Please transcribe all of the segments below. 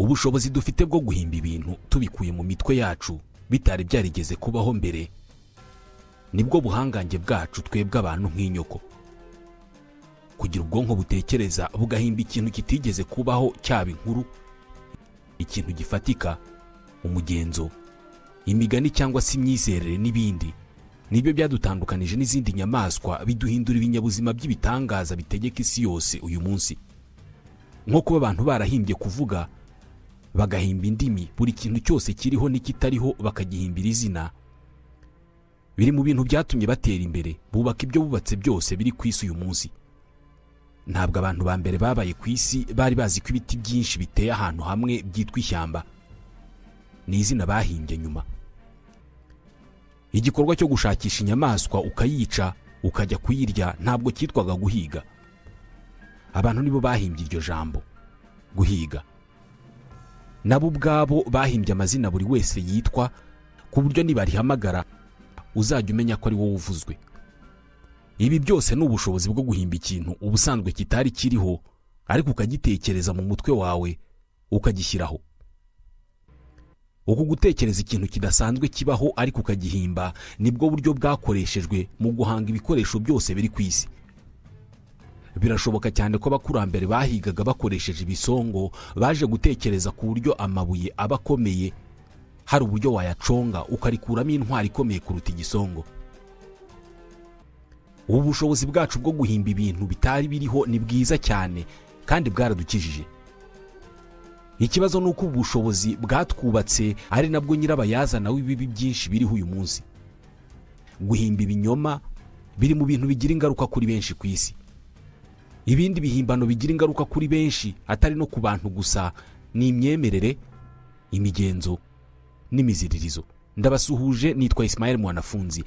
Ubushobozi dufite bwo guhimba ibintu tubikuye mu mitwe yacu bitari byarigeze kubaho mbere nibwo buhangange bwacu twebwe abantu nk'inyoko. Kugira ubwonko butekereza bugahimba ikintu kitigeze kubaho, cyaba inkuru, ikintu gifatika, umugenzo, imigani cyangwa se imyizerere n'ibindi, nibyo byadutandukanije n'izindi nyamaswa, biduhindura ibinyabuzima by'ibitangaza bitegeka isi yose uyu munsi. Nko kuba abantu barahimbye kuvuga, bagahimba indimi, buri kintu cyose kiriho n'ikitariho bakagihimbira izina, biri mu bintu byatumye batera imbere, bubaka ibyo bubatse byose biri ku isi uyu munsi. Ntabwo abantu ba mbere babaye ku isi bari bazi ko ibiti byinshi biteye ahantu hamwe byitwa ishyamba. Ni izina bahimbye nyuma. Igikorwa cyo gushakisha inyamaswa ukayica ukajya kuyirya ntabwo cyitwaga guhiga. Abantu nibo bahimbye iryo jambo guhiga. Nabo ubwabo bahimbye amazina buri wese yitwa, ku buryo nibarihamagara uzajya umenya ko ari wowe uvuzwe. Ibi byose ni ubushobozi bwo guhimba ikintu ubusanzwe kitari kiriho, ariko ukagitekereza mu mutwe wawe ukagishyiraho. Uku gutekereza ikintu kidasanzwe kibaho ariko ukagihimba nibwo buryo bwakoreshejwe mu guhanga ibikoresho byose biri ku isi. Birashoboka cyane ko abakurambere bahigaga bakoresheje ibisongo baje gutekereza ku buryo amabuye aba akomeye, hari uburyo wayaconga ukarikuramo intwari ikomeye kuruta igisongo. Ubu bushobozi bwacu bwo guhimba ibintu bitari biriho ni bwiza cyane kandi bwaradukijije. Ikibazo ni uko ubushobozi bwatwubatse ari nabwo nyirabayazana w'ibibi byinshi biriho uyu munsi. Guhimba ibinyoma biri mu bintu bigira ingaruka kuri benshi ku isi. Ibindi bihimbano bigira ingaruka kuri benshi atari no ku bantu gusa ni imyemerere, imigenzo n'imiziririzo. Ndabasuhuje, nitwa Ismael Mwanafunzi.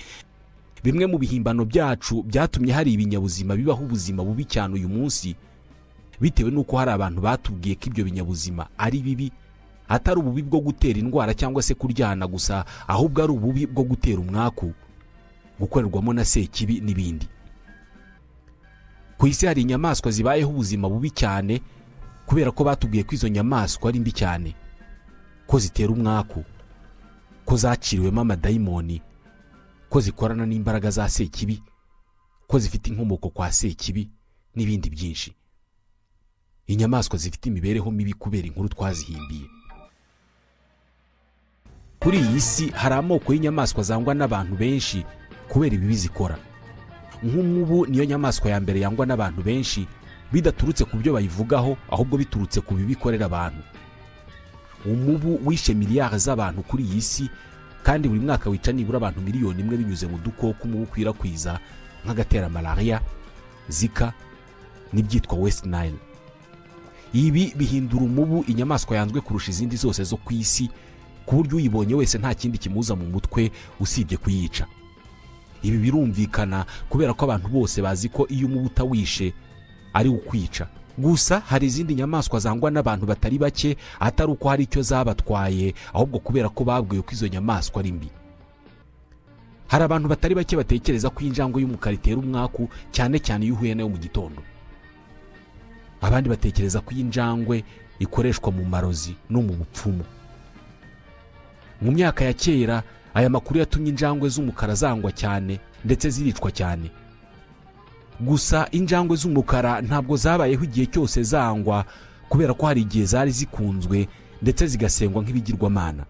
Bimwe mu bihimbano byacu byatumye hari ibinyabuzima bibaho ubuzima bubi cyane uyu munsi, bitewe n'uko hari abantu batubwiye ko ibyo binyabuzima ari bibi, atari ububi bwo gutera indwara cyangwa se kuryana gusa, ahubwo ari ububi bwo gutera umwaku, gukorerwamo na sekibi n'ibindi. Ku isi hari inyamaswa zibayeho ubuzima bubi cyane kubera ko batubwiye ko izo nyamaswa ari mbi cyane, ko zitera umwaku, ko zaciriwemo amadayimoni, ko zikorana n'imbaraga za sekibi, ko zifite inkomoko kwa sekibi n'ibindi byinshi. Inyamaswa zifite imibereho mibi kubera inkuru twazihimbiye. Kuri iyi si hari amoko y'inyamaswa zangwa n'abantu benshi kubera ibibi zikora. Nk'umubu niyo nyamaswa ya mbere yangwa n'abantu benshi, bidaturutse ku byo bayivugaho, ahubwo biturutse ku bibi ikorera abantu. Umubu wishe miliyari z'abantu kuri iyi si, kandi buri mwaka wica nibura abantu 1 miliyoni binyuze mu dukoko umubu ukwirakwiza nk'agatera malaria, Zika n'ibyitwa West Nile. Ibi bihindura umubu inyamaswa yanzwe kurusha izindi zose zo ku isi, ku buryo uyibonye wese nta kindi kimuza mu mutwe usibye kuyica. Ibi birumvikana kubera ko abantu bose bazi ko iyo umubu utawishe ari ukwica. Gusa hari izindi nyamaswa zangwa n'abantu batari bake, atari uko hari icyo zabatwaye, ahubwo kubera ko babwiwe ko izo nyamaswa ari mbi. Hari abantu batari bake batekereza ko injangwe y'umukara itera umwaku, cyane cyane iyo uhuye nayo mu gitondo. Abandi batekereza ko injangwe ikoreshwa mu marozi no mu bupfumu. Mu myaka ya kera aya makuru yatumye injangwe z'umukara zangwa cyane ndetse ziricwa cyane. Gusa injangwe z'umukara ntabwo zabayeho igihe cyose zangwa, kubera ko hari igihe zari zikunzwe ndetse zigasengwa nk'ibigirwamana.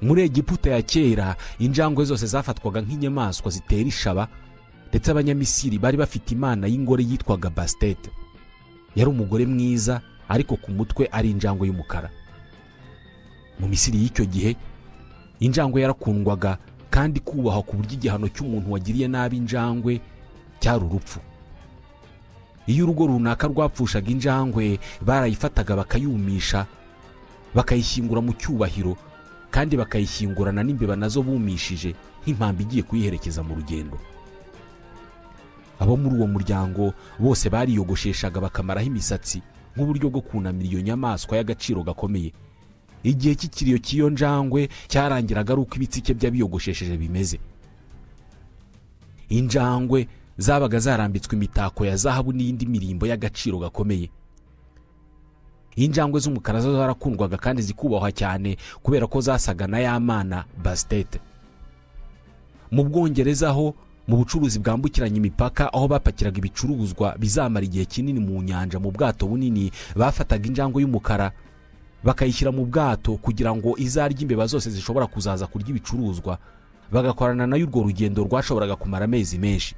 Muri Egiputa ya kera injangwe zose zafatwaga nk'inyamaswa zitera ishaba, ndetse Abanyamisiri bari bafite imana y'ingore yitwaga Basitete. Yari umugore mwiza ariko ku mutwe ari injangwe y'umukara. Mu Misiri y'icyo gihe injangwe yarakundwaga kandi kubahwa, ku buryo igihano cy'umuntu wagiriye nabi injangwe cyari urupfu. Iyo urugo runaka rwapfushaga injangwe, barayifataga bakayumisha, bakayishyingura mu cyubahiro, kandi bakayishyingurana n'imbeba nazo bumishije nk'impamba igiye kuyiherekeza mu rugendo. Abo muri uwo muryango bose bariyogosheshaga bakamaraho imisatsi nk'uburyo bwo kunamira iyo nyamaswa y'agaciro gakomeye. Igihe cy'ikiriyo cy'iyo njangwe cyarangiraga ari uko ibitsike by'abiyogoshesheje bimeze. Injangwe zabaga zarambitswe imitako ya zahabu n'iyindi mirimbo y'agaciro gakomeye. Injangwe z'umukara zo zarakundwaga kandi zikubahwa cyane kubera ko zasaga na ya mana Basitete. Mu Bwongereza ho mu bucuruzi bwambukiranya imipaka, aho bapakiraga ibicuruzwa bizamara igihe kinini mu nyanja mu bwato bunini, bafataga injangwe y'umukara bakayishyira mu bwato kugira ngo izarye imbeba zose zishobora kuzaza kurya ibicuruzwa, bagakorana nayo urwo rugendo rwashoboraga kumara amezi menshi.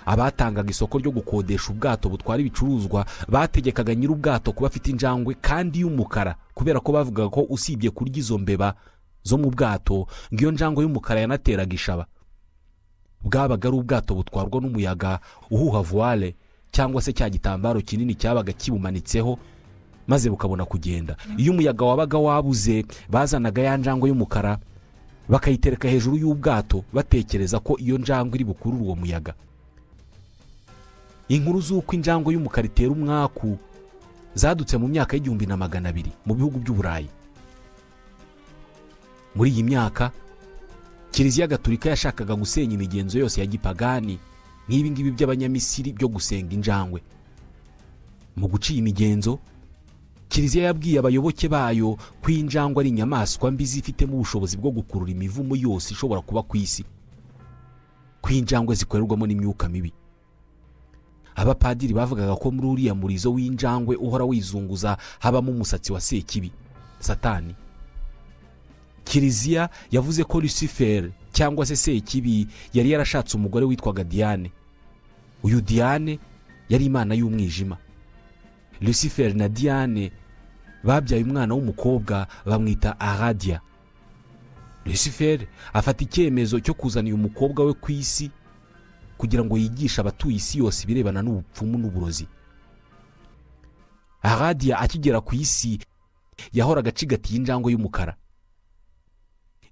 Abatangaga isoko ryo gukodesha ubwato butwara ibicuruzwa bategekaga nyir'ubwato kuba afite injangwe kandi y'umukara, kubera ko bavugaga ko usibye kurya izo mbeba zo mu bwato, ngo iyo njangwe y'umukara yanateraga ishaba. Bwabaga ari ubwato butwarwa n'umuyaga uhuha voile cyangwa se cya gitambaro kinini cyabaga kibumanitseho, maze bukabona kugenda. Iyo umuyaga wabaga wabuze, bazanaga ya njangwe y'umukara bakayitereka hejuru y'ubwato, batekereza ko iyo njangwe iri bukurure uwo muyaga. Inkuru z'uko injangwe y'umukara itera umwaku zadutse mu myaka y'1200 mu bihugu by'Uburayi. Muri iyi myaka Kiliziya Gatolika yashakaga gusenya imigenzo yose ya gipagani nk'ibi ngibi by'Abanyamisiri byo gusenga injangwe. Mu guca iyi migenzo, Kiliziya yabwiye abayoboke bayo ko injangwe ari inyamaswa mbi zifitemo ubushobozi bwo gukurura imivumo yose ishobora kuba ku isi, ko injangwe zikorerwamo n'imyuka mibi. Abapadiri bavugaga ko muri uriya murizo w'injangwe uhora wizunguza habamo umusatsi wa Sekibi, Satani. Kiliziya yavuze ko Lucifer cyangwa se Sekibi yari yarashatse umugore witwaga Diane. Uyu Diane yari imana y'umwijima. Lucifer na Diane babyaye umwana w'umukobwa bamwita Aradia. Lucifer afata icyemezo cyo kuzana uyu mukobwa we ku isi kugira ngo yigishe abatuye isi yose ibirebana n'ubupfumu n'uburozi. Aradia akigera ku isi yahoraga acigatiye injangwe y'umukara.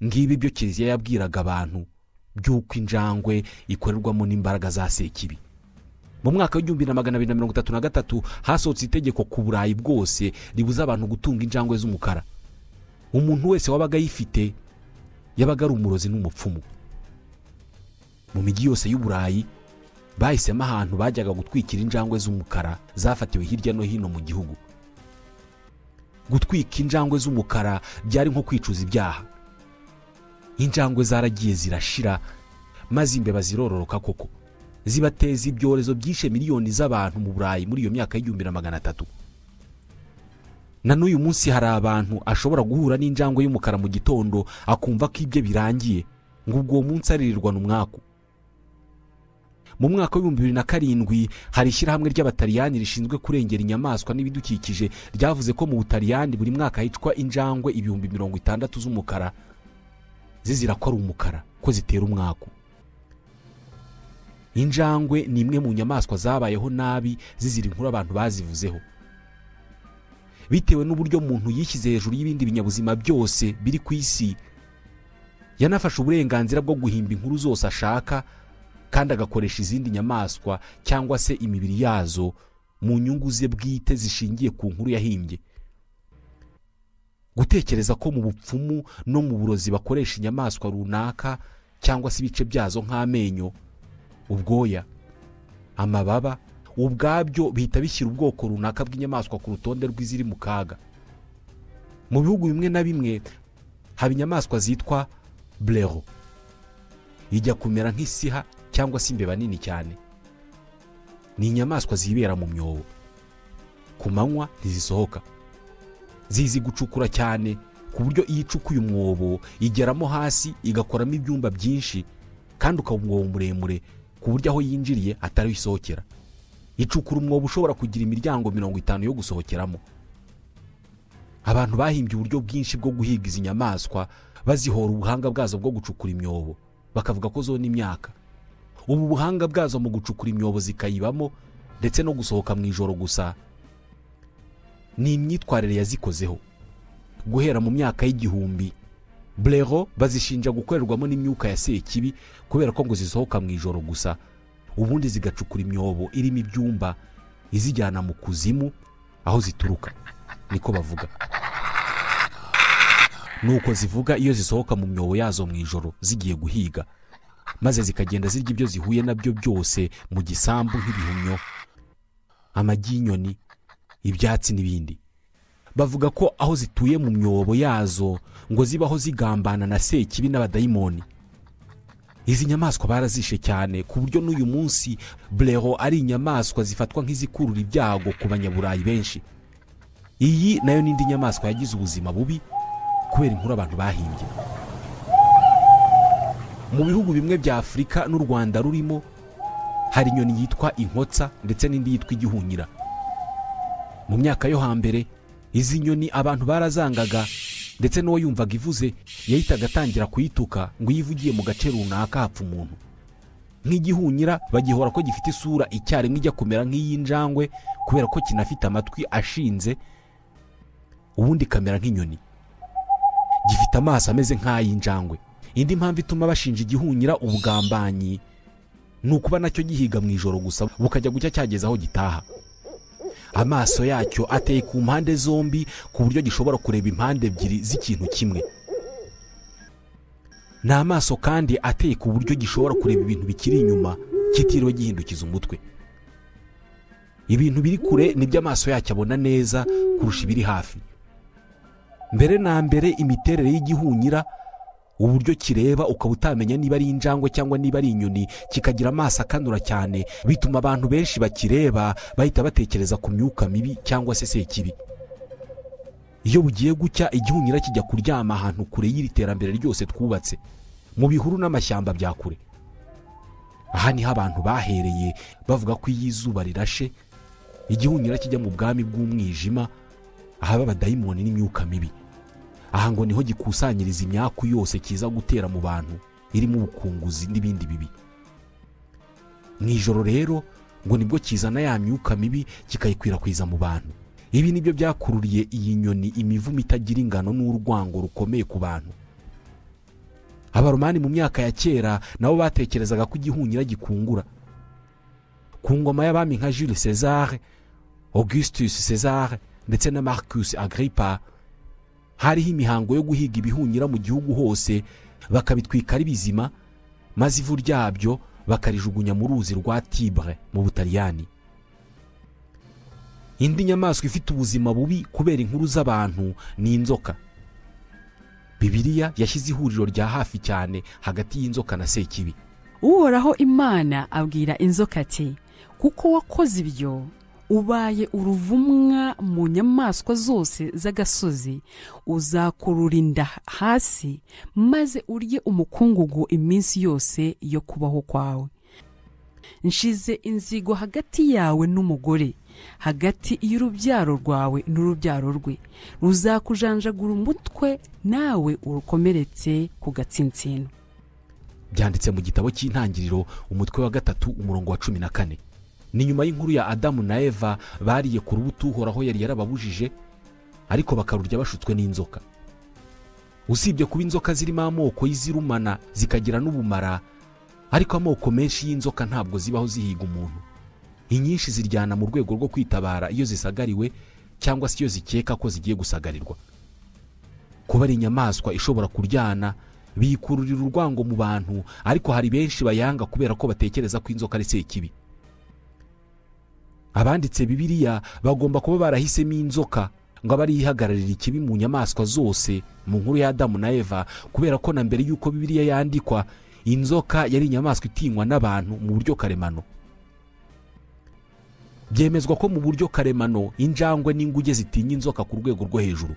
Ngibi byo Kiliziya yabwiraga abantu by'uko injangwe ikorerwamo n'imbaraga za Sekibi. Mu mwaka w'1233 hasohotse itegeko ku Burayi bwose ribuza abantu gutunga injangwe z'umukara. Umuntu wese wabaga ayifite yabaga ari umurozi n'umupfumu. Mu mijyi yose y'Uburayi bahisemo ahantu bajyaga gutwikira injangwe z'umukara zafatiwe hirya no hino mu gihugu. Gutwika injangwe z'umukara byari nko kwicuza ibyaha. Injangwe zaragiye zirashira, maze imbeba zirororoka koko, zibateza ibyorezo byishe miliyoni z'abantu mu Burayi muri iyo myaka y'1300. Na n'uyu munsi hari abantu ashobora guhura n'injangwe y'umukara mu gitondo akumva ko ibye birangiye, ngo ubwo munsi aririrwana umwaku. Mu mwaka w'2007 hari ishyirahamwe ry'Abataliyani rishinzwe kurengera inyamaswa n'ibidukikije ryavuze ko mu Butaliyani buri mwaka hicwa injangwe 60,000 z'umukara zizira ko ari umukara, ko zitera umwaku. Injangwe ni imwe mu nyamaswa zabayeho nabi zizira inkuru abantu bazivuzeho. Bitewe n'uburyo muntu yishyize hejuru y'ibindi binyabuzima byose biri ku isi, yanafashe uburenganzira bwo guhimba inkuru zose ashaka kandi agakoresha izindi nyamaswa cyangwa se imibiri yazo mu nyungu ze bwite zishingiye ku nkuru yahimbye. Gutekereza ko mu bupfumu no mu burozi bakoresha inyamaswa runaka cyangwa se ibice byazo nk'amenyo, ubwoya, amababa, ubwabyo bihita bishyira ubwoko runaka bw'inyamaswa ku rutonde rw'iziri mu kaga. Mu bihugu bimwe na bimwe haba inyamaswa zitwa blero, ijya kumera nk'isiha cyangwa se imbeba nini cyane. Ni inyamaswa zibera mu myobo, ku manywa ntizisohoka, zizi gucukura cyane ku buryo iyo icukuye umwobo igeramo hasi igakoramo ibyumba byinshi, kandi ukaba umwobo muremure ku buryo aho yinjiriye atari isohokera. Icukura umwobo ushobora kugira imiryango 50 yo gusohokeramo. Abantu bahimbye uburyo bwinshi bwo guhiga izi nyamaswa bazihora ubuhanga bwazo bwo gucukura imyobo, bakavuga ko zona imyaka. Ubu buhanga bwazo mu gucukura imyobo zikayibamo ndetse no gusohoka mu ijoro gusa ni imyitwarire yazikozeho. Guhera mu myaka y'1000 blero bazishinja gukorerwamo n'imyuka ya Sekibi kubera ko ngo zisohoka mu ijoro gusa, ubundi zigacukura imyobo irimo ibyumba izijyana mu kuzimu aho zituruka, niko bavuga. Nuko zivuga iyo zisohoka mu myobo yazo mu ijoro zigiye guhiga, maze zikagenda zirya ibyo zihuye nabyo byose mu gisambu nk'ibihumyo, amagi y'inyoni, ibyatsi n'ibindi. Bavuga ko aho zituye mu myobo yazo ngo zibaho zigambana na Sekibi n'abadayimoni. Izi nyamaswa barazishe cyane ku buryo n'uyu munsi blaireau ari inyamaswa zifatwa nk'izikurura ibyago ku banyaburayi benshi. Iyi nayo n'indi nyamaswa yagize ubuzima bubi kubera inkuru abantu bahimbye. Mu bihugu bimwe bya Afurika n'u Rwanda rurimo hari inyoni yitwa inkotsa ndetse n'indi yitwa igihunyira. Mu myaka yo hambere izi nyoni abantu barazangaga, ndetse n'uwo yumvaga ivuze yahitaga atangira kuyituka ngo iyo ivugiye mu gace runaka hapfa umuntu. Nk'igihunyira bagihora ko gifite isura icyarimwe ijya kumera nk'iy'injangwe kubera ko kinafite amatwi ashinze, ubundi kamera nk'inyoni. Gifite amaso ameze nk'ay'injangwe. Indi mpamvu ituma bashinja igihunyira ubugambanyi ni ukuba nacyo gihiga mu ijoro gusa, bukajya gucya cyageza aho gitaha. Amaso yacyo ateye ku mpande zombi ku buryo gishobora kureba impande ebyiri z'ikintu kimwe. Ni amaso kandi ateye ku buryo gishobora kureba ibintu bikiri inyuma kitiriwe gihindukiza umutwe. Ibintu biri kure nibyo amaso yacyo abona neza kurusha ibiri hafi. Mbere na mbere imiterere y'igihunyira, uburyo kireba ukaba utamenya niba ari injangwe cyangwa niba ari inyoni, kikagira amaso akanura cyane, bituma abantu benshi bakireba bahita batekereza ku myuka mibi cyangwa se sekibi. Iyo bugiye gucya igihunyira kijya kuryama ahantu kure y'iri terambere ryose twubatse, mu bihuru n'amashyamba bya kure. Aha niho abantu bahereye bavuga ko iyo izuba rirashe igihunyira kijya mu bwami bw'umwijima, ahaba abadayimoni n'imyuka mibi. Aha ngo niho gikusanyiriza imyaku yose kiza gutera mu bantu, irimo ubukunguzi n'ibindi bibi. Mu ijoro rero ngo nibwo kizana ya myuka mibi kikayikwirakwiza mu bantu. Ibi nibyo byakururiye iyi nyoni imivumo itagira ingano n'urwango rukomeye ku bantu. Abaromani mu myaka ya kera nabo batekerezaga ko igihunyira gikungura. Ku ngoma y'abami nka Jules César, Augustus César ndetse na Marcus Agrippa, hariho imihango yo guhiga ibihunyira mu gihugu hose, bakabitwika ari bizima, maze ivu ryabyo bakarijugunya mu ruzi rwa Tibre mu Butaliyani. Indi nyamaswa ifite ubuzima bubi kubera inkuru z'abantu ni inzoka. Bibiliya yashyize ihuriro rya hafi cyane hagati y'inzoka na Sekibi. Uhoraho Imana abwira inzoka ati: kuko wakoze ibyo, ubaye uruvumwa mu nyamaswa zose z'agasozi, uzakurura inda hasi maze urye umukungugu iminsi yose yo kubaho kwawe. Nshize inzigo hagati yawe n'umugore, hagati y'urubyaro rwawe n'urubyaro rwe, ruzakujanjagura umutwe nawe urukomeretse ku gatsintsino. Byanditse mu gitabo cy'Intangiriro umutwe wa 3 umurongo wa 14. Ni nyuma y'inkuru ya Adamu na Eva bariye ku rubuto Uhoraho yari yarababujije, ariko bakarurya bashutswe n'inzoka. Usibye kuba inzoka zirimo amoko y'izirumana zikagira n'ubumara, ariko amoko menshi y'inzoka ntabwo zibaho zihiga umuntu. Inyinshi ziryana mu rwego rwo kwitabara iyo zisagariwe cyangwa se iyo zikeka ko zigiye gusagarirwa. Kuba ari inyamaswa ishobora kuryana bikururira urwango mu bantu, ariko hari benshi bayanga kubera ko batekereza ko inzoka ari sekibi. Abanditse Bibiliya bagomba kuba barahisemo inzoka ngo abe ihagararira ikibi mu nyamaswa zose mu nkuru ya Adamu na Eva, kubera ko na mbere y'uko Bibiliya yandikwa inzoka yari inyamaswa itinywa n'abantu mu buryo karemano. Byemezwa ko mu buryo karemano injangwe n'inguge zitinya inzoka ku rwego rwo hejuru.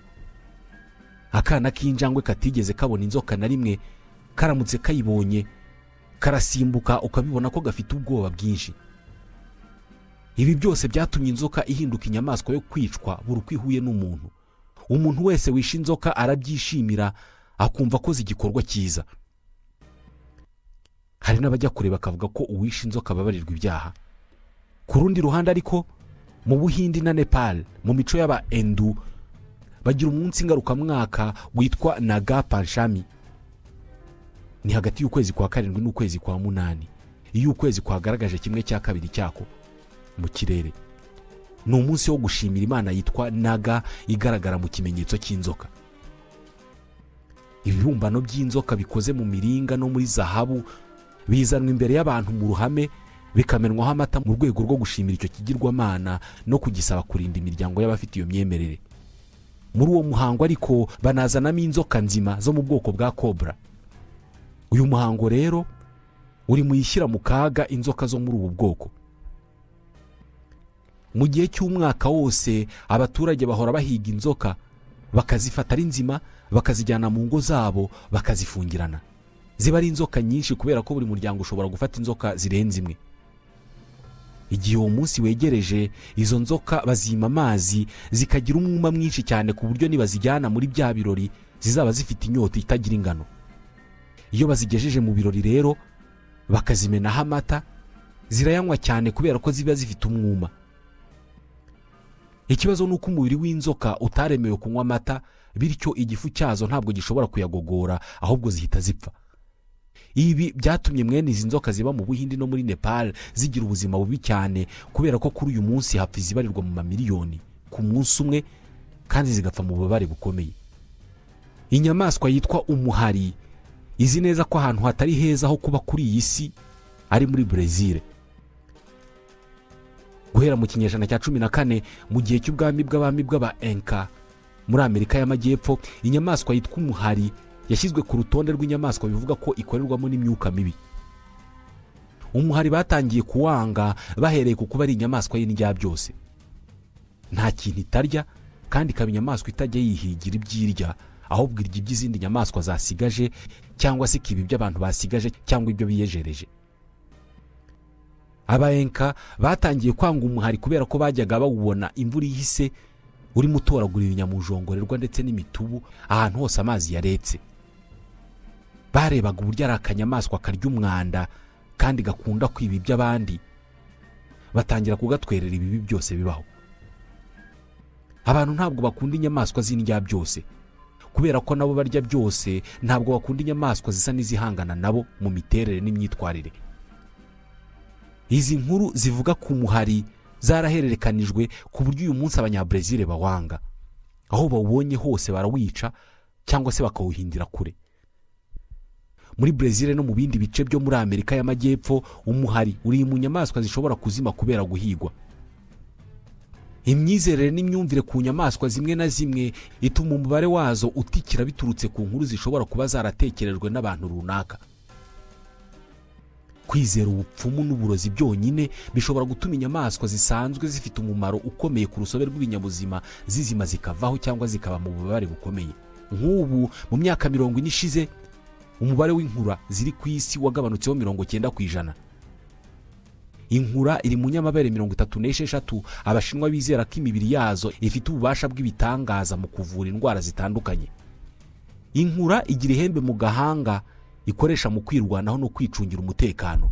Akana k'injangwe katigeze kabona inzoka na rimwe, karamutse kayibonye karasimbuka ukabibona ko gafite ubwoba bwinshi. Ibi byose byatumye inzoka ihinduka inyamaswa yo kwicwa buri uko ihuye n'umuntu. Umuntu wese wishe inzoka arabyishimira, akumva ko igikorwa cyiza. Hari n'abajya kure bakavuga ko uwishe inzoka ababarirwa ibyaha. Ku rundi ruhande ariko, mu Buhindi na Nepal, mu mico y'aba Hindu, bagira umunsi ngarukamwaka witwa Naga Panchami. Ni hagati y'ukwezi kwa 7 n'ukwezi kwa 8, iyo ukwezi kwagaragaje 1/2 cyako mu kirere. Ni umunsi wo gushimira Imana yitwa Naga igaragara mu kimenyetso cy'inzoka. Ibibumbano by'inzoka bikoze mu miringa no muri zahabu bizanwa imbere y'abantu mu ruhame, Bikamenwaho amata mu rwego rwo gushimira icyo kigirwamana no kugisaba kurinda imiryango y'abafite iyo myemerere. Muri uwo muhango ariko banazanamo inzoka nzima zo mu bwoko bwa kobra. Uyu muhango rero uri mu ishyira mu kaga inzoka zo muri ubu bwoko. Mu gihe cy'umwaka wose abaturage bahora bahiga inzoka, bakazifata ari nzima, bakazijyana mu ngo zabo, bakazifungirana. Ziba ari inzoka nyinshi kubera ko buri muryango ushobora gufata inzoka zirenze imwe. Igihe uwo munsi wegereje, izo nzoka bazima amazi, zikagira umwuma mwinshi cyane ku buryo nibazijyana muri bya birori zizaba zifite inyota itagira ingano. Iyo bazigejeje mu birori rero bakazimenaho amata, zirayanywa cyane kubera ko ziba zifite umwuma. Ikibazo ni uko umubiri w'inzoka utaremewe kunywa amata, bityo igifu cyazo ntabwo gishobora kuyagogora, ahubwo zihita zipfa. Ibi byatumye mwene izi nzoka ziba mu Buhindi no muri Nepal zigira ubuzima bubi cyane, kubera ko kuri uyu munsi hapfa izibarirwa mu mamiliyoni ku munsi umwe, kandi zigapfa mu bubabare bukomeye. Inyamaswa yitwa umuhari izi neza ko ahantu hatari heza ho kuba kuri iyi si ari muri Brezil. Guhera mu kinyejana cya 14 mu gihe cy'ubwami bw'abami bw'aba Inca muri Amerika y'Amajyepfo, inyamaswa yitwa umuhari yashyizwe ku rutonde rw'inyamaswa bivuga ko ikorerwamo n'imyuka mibi. Umuhari batangiye kuwanga bahereye ku kuba ari inyamaswa y'indya byose, nta kintu itarya, kandi ikaba inyamaswa itajya yihigira ibyirya, ahubwo irya iby'izindi nyamaswa zasigaje, cyangwa se ikiba iby'abantu basigaje cyangwa ibyo biyejereje. Abaenka batangiye kwanga umuhari kubera ko bajyaga bawubona imvura ihise urimo utoragura ibinyamujongorerwa ndetse n'imitubu ahantu hose amazi yaretse. Barebaga uburyo ari akanyamaswa karya umwanda kandi gakunda kwiba iby'abandi, batangira kugatwerera ibibi byose bibaho. Abantu ntabwo bakunda inyamaswa z'indya byose kubera ko nabo barya byose, ntabwo bakunda inyamaswa zisa n'izihangana nabo mu miterere n'imyitwarire. Izi nkuru zivuga ku muhari zarahererekanijwe ku buryo uyu munsi Abanyabrezil bawanga, aho bawubonye hose barawica cyangwa se bakawuhindira kure. Muri Brezil no mu bindi bice byo muri Amerika y'Amajyepfo, umuhari uri mu nyamaswa zishobora kuzima kubera guhigwa. Imyizerere n'imyumvire ku nyamaswa zimwe na zimwe ituma umubare wazo utikira biturutse ku nkuru zishobora kuba zaratekerejwe n'abantu runaka. Kwizera ubupfumu n'uburozi byonyine bishobora gutuma inyamaswa zisanzwe zifite umumaro ukomeye ku rusobe rw'ibinyabuzima zizima zikavaho cyangwa zikaba mu bubabare bukomeye. Nk'ubu mu myaka 40 ishize umubare w'inkura ziri ku isi wagabanutseho 90%. Inkura iri mu nyamabere 36 Abashinwa bizera ko imibiri yazo ifite ububasha bw'ibitangaza mu kuvura indwara zitandukanye. Inkura igira ihembe mu gahanga ikoresha mu kwirwanaho no kwicungira umutekano.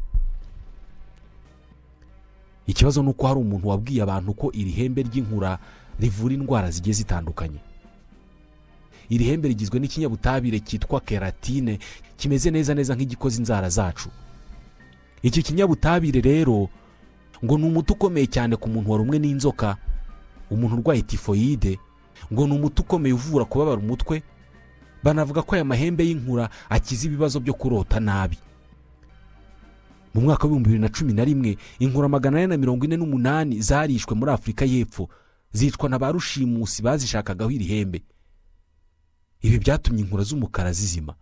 Ikibazo nuko hari umuntu wabwiye abantu ko iri hembe ry'inkura rivura indwara zigiye zitandukanye. Iri hembe rigizwe n'ikinyabutabire cyitwa keratine, kimeze neza neza nk'igikoze inzara zacu. Iki kinyabutabire rero ngo ni umuti ukomeye cyane ku muntu warumwe n'inzoka, umuntu urwaye tifoyide, ngo ni umuti ukomeye uvura kubabara umutwe. Banavuga ko aya mahembe y'inkura akiza ibibazo byo kurota nabi. Mu mwaka wa 2011 inkura 448 zarishwe muri Afurika y'Epfo, zicwa na ba rushimusi bazishakagaho iri hembe. Ibi byatumye inkura z'umukara zizima.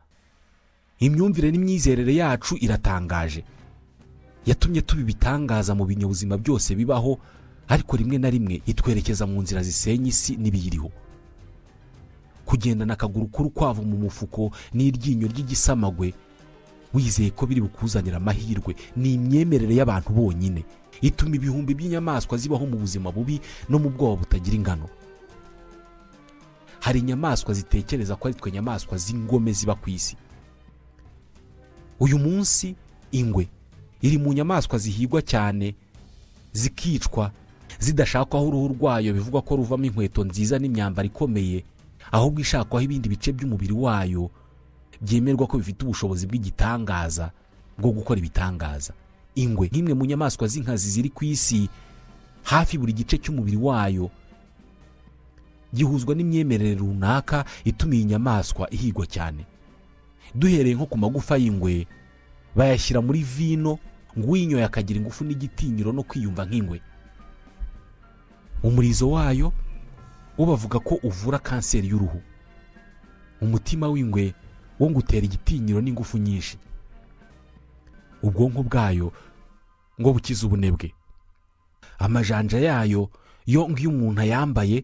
Imyumvire n'imyizerere yacu iratangaje, yatumye tuba ibitangaza mu binyabuzima byose bibaho, ariko rimwe na rimwe itwerekeza mu nzira zisenya isi n'ibiyiriho. Kugendana akaguru k'urukwavu mu mufuko n'iryinyo ry'igisamagwe wizeye ko biri bukuzanira amahirwe ni imyemerere y'abantu bonyine ituma ibihumbi by'inyamaswa zibaho mu buzima bubi no mu bwoba butagira ingano. Hari inyamaswa zitekereza ko ari twe nyamaswa z'ingome ziba ku isi. Uyu munsi ingwe iri mu nyamaswa zihigwa cyane, zikicwa zidashakwaho uruhu rwayo bivugwa ko ruvamo inkweto nziza n'imyambaro ikomeye, ahubwo ishakwaho ibindi bice by'umubiri wayo byemerwa ko bifite ubushobozi bw'igitangaza bwo gukora ibitangaza. Ingwe nk'imwe mu nyamaswa z'inkazi ziri ku isi, hafi buri gice cy'umubiri wayo gihuzwa n'imyemerere runaka ituma iyi nyamaswa ihigwa cyane. Duhereye nko ku magufa y'ingwe, bayashyira muri vino Ngo uyinyoye akagira ingufu n'igitinyiro no kwiyumva nk'ingwe. Umurizo wayo wo bavuga ko uvura kanseri y'uruhu. Umutima w'ingwe wo ngo utera igitinyiro n'ingufu nyinshi. Ubwonko bwayo ngo bukiza ubunebwe. Amajanja yayo yo ngo iyo umuntu ayambaye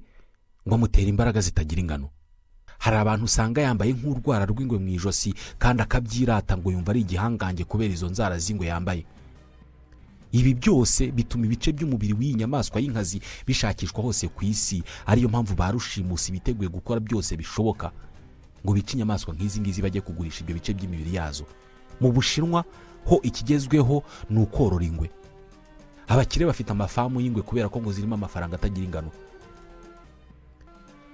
ngo amutera imbaraga zitagira ingano. Hari abantu usanga yambaye nk'urwara rw'ingwe mu ijosi kandi akabyirata ngo yumva ari igihangange kubera izo nzara z'ingwe yambaye. Ibi byose bituma ibice by'umubiri w'iyi nyamaswa y'inkazi bishakishwa hose ku isi, ariyo mpamvu ba rushimusi biteguye gukora byose bishoboka ngo bice inyamaswa nk'izi ngizi bajye kugurisha ibyo bice by'imibiri yazo. Mu Bushinwa ho ikigezweho ni ukorora ingwe. Abakire bafite amafamu y'ingwe kubera ko ngo zirimo amafaranga atagira ingano.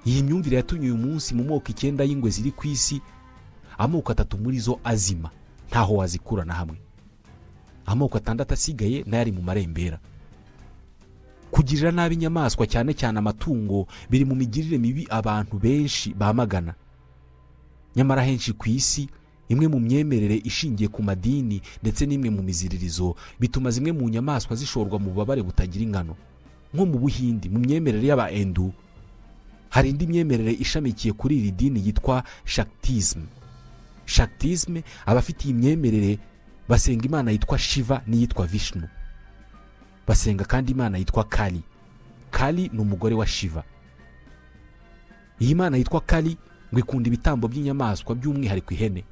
Iyi myumvire yatumye uyu munsi mu moko 9 y'ingwe ziri ku isi, amoko 3 muri zo azima, ntaho wazikura na hamwe. Amoko 6 asigaye nayo ari mu marembera. Kugirira nabi inyamaswa cyane cyane amatungo biri mu migirire mibi abantu benshi bamagana. Nyamara henshi ku isi imwe mu myemerere ishingiye ku madini ndetse n'imwe mu miziririzo bituma zimwe mu nyamaswa zishorwa mu bubabare butagira ingano. Nko mu Buhindi mu myemerere y'Abahindu hari indi myemerere ishamikiye kuri iri dini yitwa Shaktism. Shaktism, abafite iyi myemerere basenga imana yitwa Shiva n'iyitwa Vishnu. Basenga kandi imana yitwa Kali. Kali ni umugore wa Shiva. Iyi mana yitwa Kali ngo ikunda ibitambo by'inyamaswa by'umwihariko ihene.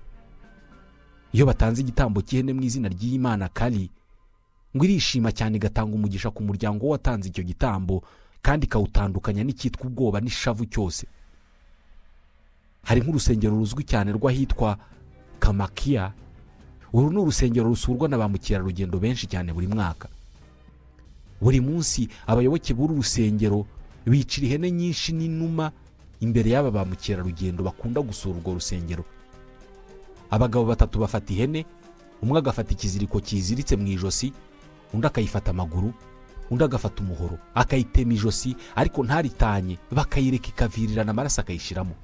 Iyo batanze igitambo cy'ihene mu izina ry'iyi mana Kali, ngo irishima cyane igatanga umugisha ku muryango watanze icyo gitambo, kandi ikawutandukanya n'icyitwa ubwoba n'ishavu cyose. Hari nk'urusengero ruzwi cyane rw'ahitwa Kamakia. Uru ni urusengero rusurwa na ba mukerarugendo benshi cyane buri mwaka. Buri munsi abayoboke b'uru rusengero bicira ihene nyinshi n'inuma imbere y'aba ba mukerarugendo bakunda gusura urwo rusengero. Abagabo 3 bafata ihene, umwe agafata ikiziriko kiziritse mu ijosi, undi akayifata amaguru, undi agafata umuhoro akayitema ijosi ariko ntaritanye, bakayireka ikavirirana amaraso akayishiramo.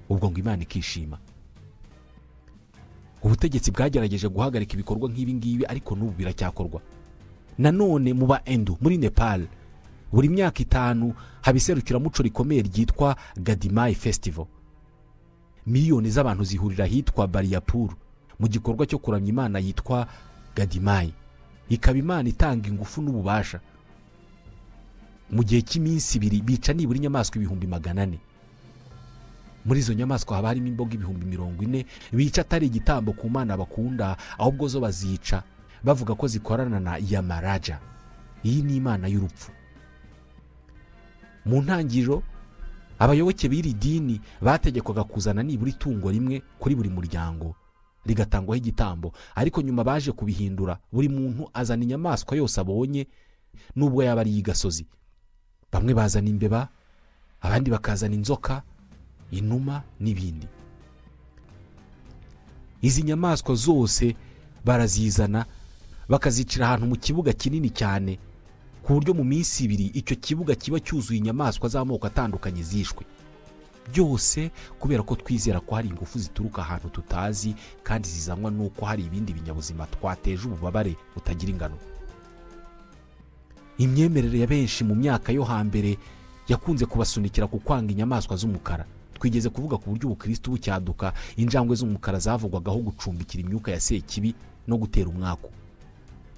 Ubwo ngo Imana ikishima. Ubutegetsi bwagerageje guhagarika ibikorwa nk'ibi ngibi ariko n'ubu biracyakorwa. Nanone mu Bahindu muri Nepal buri myaka 5 haba iserukiramuco rikomeye ryitwa Gadimai Festival. Miliyoni z'abantu zihurira ahitwa Bariyapur mu gikorwa cyo kuramya imana yitwa Gadimai, ikaba imana itanga ingufu n'ububasha. Mu gihe cy'iminsi 2 bica nibura inyamaswa 400,000. Muri izo nyamaswa haba harimo imboga 40,000 bica atari igitambo ku mana bakunda, ahubwo zo bazica bavuga ko zikorana na Yamaraja. Iyi ni imana y'urupfu. Mu ntangiriro abayoboke b'iri dini bategekwaga kuzana nibura itungo rimwe kuri buri muryango rigatangwaho igitambo, ariko nyuma baje kubihindura buri muntu azana inyamaswa yose abonye nubwo yaba ari iy'agasozi. Bamwe bazana imbeba, abandi bakazana inzoka, inuma n'ibindi. Izi nyamaswa zose barazizana bakazicira ahantu mu kibuga kinini cyane, ku buryo mu minsi 2 icyo kibuga kiba cyuzuye inyamaswa z'amoko atandukanye zishwe. Byose kubera ko twizera ko hari ingufu zituruka ahantu tutazi kandi zizanwa nuko hari ibindi binyabuzima twateje ububabare butagira ingano. Imyemerere ya benshi mu myaka yo hambere yakunze kubasunikira ku kwanga inyamaswa z'umukara. Twigeze kuvuga ku buryo ubukristo bucyaduka injangwe z'umukara zavugwagaho gucumbikira imyuka ya sekibi no gutera umwaku.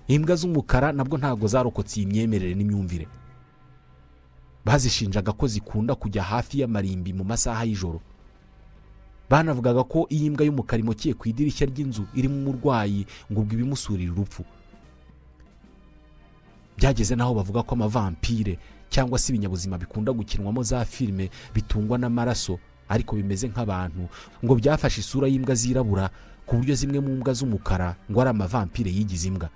Imbwa z'umukara nabwo ntago zarokotse iyi myemerere n'imyumvire. Bazishinjaga ko zikunda kujya hafi y'amarimbi mu masaha y'ijoro. Banavugaga ko iyi mbwa y'umukara imokiye ku idirishya ry'inzu irimo umurwayi ngo ubwo ibimusurira urupfu. Byageze naho bavuga ko amavampire cyangwa se ibinyabuzima bikunda gukinwamo za filime bitungwa n'amaraso ariko bimeze nk'abantu, ngo byafashe isura y'imbwa zirabura ku buryo zimwe mu mbwa z'umukara ngo ari amavampire yigize imbwa.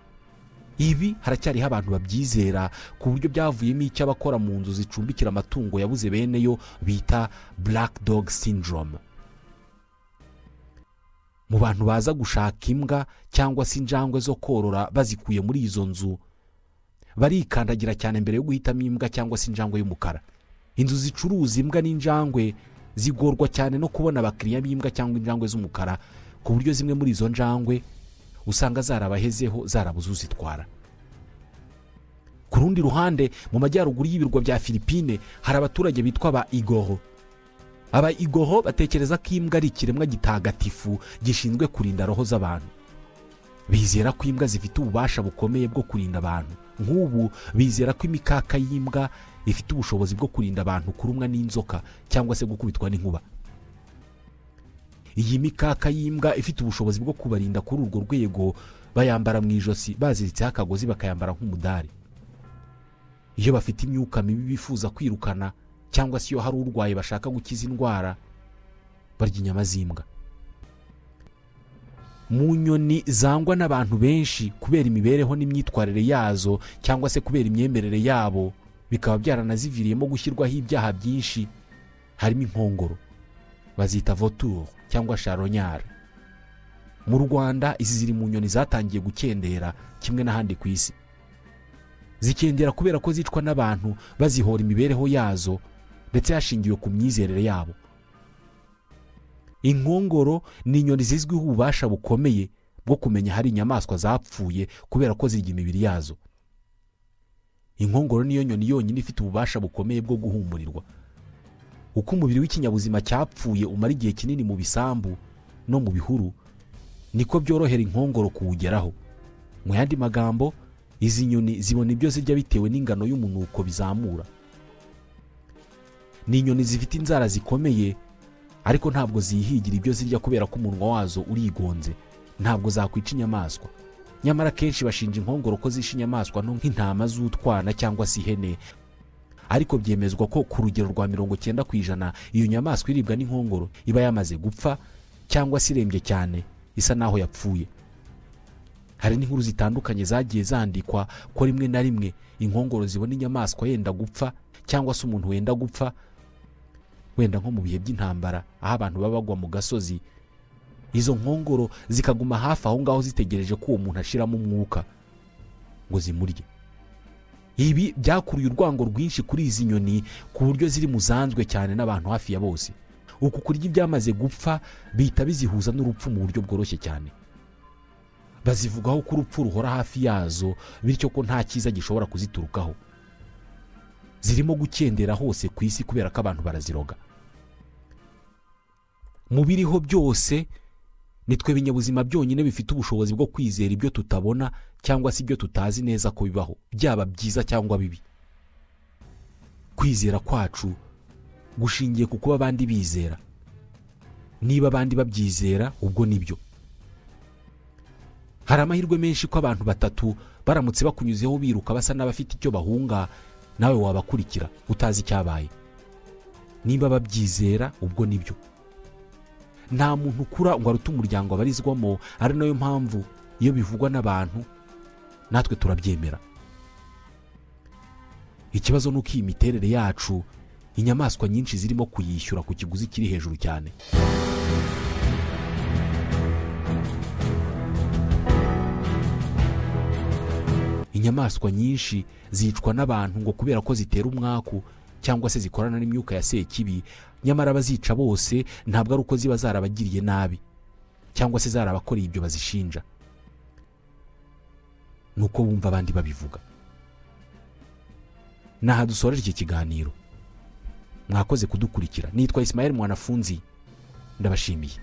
Ibi haracyariho abantu babyizera ku buryo byavuyemo icyo abakora mu nzu zicumbikira amatungo yabuze bene yo bita Black Dog Syndrome. Mu bantu baza gushaka imbwa cyangwa se injangwe zo korora bazikuye muri izo nzu, barikandagira cyane mbere yo guhitamo imbwa cyangwa se injangwe y'umukara. Inzu zicuruza imbwa n'injangwe zigorwa cyane no kubona abakiriya b'imbwa cyangwa injangwe z'umukara, ku buryo zimwe muri izo njangwe Usanga zarabahezeho, zarabuze uzitwara. Ku rundi ruhande, mu majyaruguru y'ibirwa bya Filipine hari abaturage bitwa ba Igoro. Aba Igoro batekereza ko imbwa ari ikiremwa gitagatifu gishinzwe kurinda roho z'abantu. Bizera ko imbwa zifite ububasha bukomeye bwo kurinda abantu. Nk'ubu bizera ko imikaka y'imbwa ifite ubushobozi bwo kurinda abantu kurumwa n'inzoka cyangwa se gukubitwa n'inkuba. Iyi mikaka y'imbwa ifite ubushobozi bwo kubarinda kuri urwo rwego, bayambara mu ijosi baziritseho akagozi, bakayambara nk'umudari. Iyo bafite imyuka mibi bifuza kwirukana cyangwa se iyo hari urwaye bashaka gukiza indwara, barya inyama z'imbwa. Mu nyoni zangwa n'abantu benshi kubera imibereho n'imyitwarire yazo cyangwa se kubera imyemerere yabo, bikaba byaranaziviriyemo gushyirwaho ibyaha byinshi, harimo inkongoro, bazita vautour cyangwa charognard. Mu Rwanda izi ziri mu nyoni zatangiye gukendera kimwe n'ahandi ku isi. Zikendera kubera ko zicwa n'abantu bazihora imibereho yazo ndetse hashingiwe ku myizerere yabo. Inkongoro ni inyoni zizwiho ububasha bukomeye bwo kumenya hari inyamaswa zapfuye kubera ko zirya imibiri yazo. Inkongoro niyo nyoni yonyine ifite ububasha bukomeye bwo guhumurirwa. Uko umubiri w'ikinyabuzima cyapfuye umara igihe kinini mu bisambu no mu bihuru, niko byorohera inkongoro kuwugeraho. Mu yandi magambo, izi nyoni zibona ibyo zirya bitewe n'ingano y'umunuko bizamura. Ni inyoni zifite inzara zikomeye, ariko ntabwo zihigira ibyo zirya kubera ko umunwa wazo urigonze, ntabwo zakwica inyamaswa. Nyamara kenshi bashinja inkongoro ko zisha inyamaswa nto nk'intama z'utwana cyangwa se ihene, ariko byemezwa ko ku rugero rwa 90% iyo nyamaswa iribwa n'inkongoro iba yamaze gupfa cyangwa se irembye cyane isa naho yapfuye. Hari n'inkuru zitandukanye zagiye zandikwa ko rimwe na rimwe inkongoro zibona inyamaswa yenda gupfa cyangwa se umuntu wenda gupfa, wenda nko mu bihe by'intambara aho abantu baba bagwa mu gasozi, izo nkongoro zikaguma hafi aho ngaho zitegereje ko uwo muntu ashiramo umwuka ngo zimurye. Ibi byakuruye urwango rwinshi kuri izi nyoni ku buryo ziri muzanzwe cyane n'abantu hafi ya bose. Uku kurya ibyamaze gupfa bihita bizihuza n'urupfu mu buryo bworoshye cyane. Bazivugaho ko urupfu ruhora hafi yazo, bityo ko nta cyiza gishobora kuziturukaho. Zirimo gukendera hose ku isi kubera ko abantu baraziroga. Mu biriho byose, nitwe binyabuzima byonyine bifite ubushobozi bwo kwizera ibyo tutabona cyangwa se ibyo tutazi neza ko bibaho, byaba byiza cyangwa bibi. Kwizera kwacu gushingiye ku kuba abandi bizera. Niba abandi babyizera, ubwo nibyo. Hari amahirwe menshi ko abantu batatu baramutse bakunyuzeho biruka basa n'abafite icyo bahunga, nawe wabakurikira utazi icyabaye. Niba babyizera, ubwo nibyo. Nta muntu ukura ngo arute umuryango abarizwamo, ari nayo mpamvu iyo bivugwa n'abantu natwe turabyemera. Ikibazo nuko iyi miterere yacu inyamaswa nyinshi zirimo kuyishyura ku kiguzi kiri hejuru cyane. Inyamaswa nyinshi zicwa n'abantu ngo kubera ko zitera umwaku cyangwa se zikorana n'imyuka ya sekibi, nyamara bazica bose ntabwo ari uko ziba zarabagiriye nabi cyangwa se zarabakoreye ibyo bazishinja, nuko bumva abandi babivuga. Naha dusoreje iki kiganiro. Mwakoze kudukurikira. Nitwa Ismael Mwanafunzi, ndabashimiye.